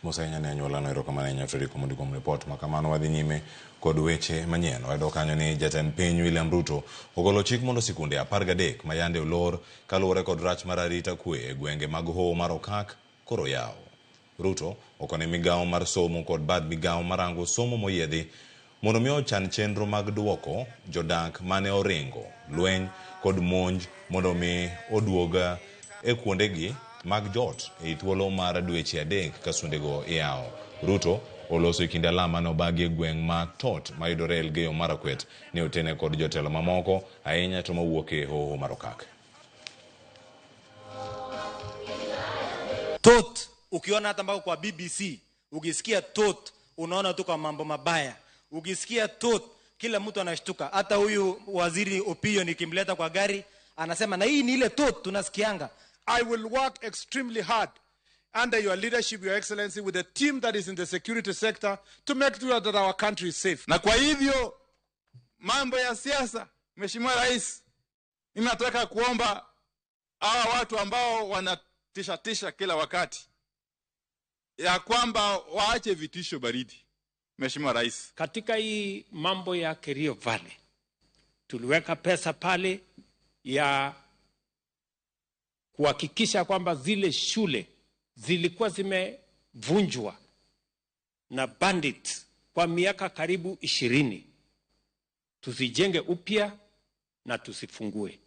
Mos ahinya ne anyuolano, erokamano ahinya Fredrick Omondi kuom ripot ma kamano. Wadhi nyime kod weche manyien. Wayudo kanyo ni jatend piny William Ruto ogolo chik mondo sikunde 13 ma yande olor kaluwore kod rach mar arita kwe e gwenge mag Hoho mar Okak koro yaw. Ruto okone migawo mar somo kod bad migawo marango somo moyiedhi mondo mi ochan chenro mag duoko jodak mane oringo lweny kod monj mondo mi oduog e kuondegi mag jot ei thuolo mar dweche 3 ka sundego iyawo. Ruto oloso e kinde alam mane obagi e gweng' ma Tot mayudore Elgeyo Marakwet ne otene kod jotelo mamoko ahinya to mawuok e Hoho mar Okak. Tot, ukiona hata mpaka kwa BBC, ukisikia tot unaona tu kwa mambo mabaya. Ukisikia tot kila mtu anashtuka. Hata huyu waziri Opiyo nikimleta kwa gari anasema na hii ni ile tot tunasikianga. I will work extremely hard under your leadership, Your Excellency, with the team that is in the security sector to make sure that our country is safe. Na kwa hivyo mambo ya siasa, Mheshimiwa Rais, mimi nataka kuomba hawa watu ambao wanatishatisha kila wakati ya kwamba waache vitisho baridi. Mheshimiwa Rais, katika hii mambo ya Kerio Valley tuliweka pesa pale ya kuhakikisha kwamba zile shule zilikuwa zimevunjwa na bandits kwa miaka karibu 20 tuzijenge upya na tusifungue.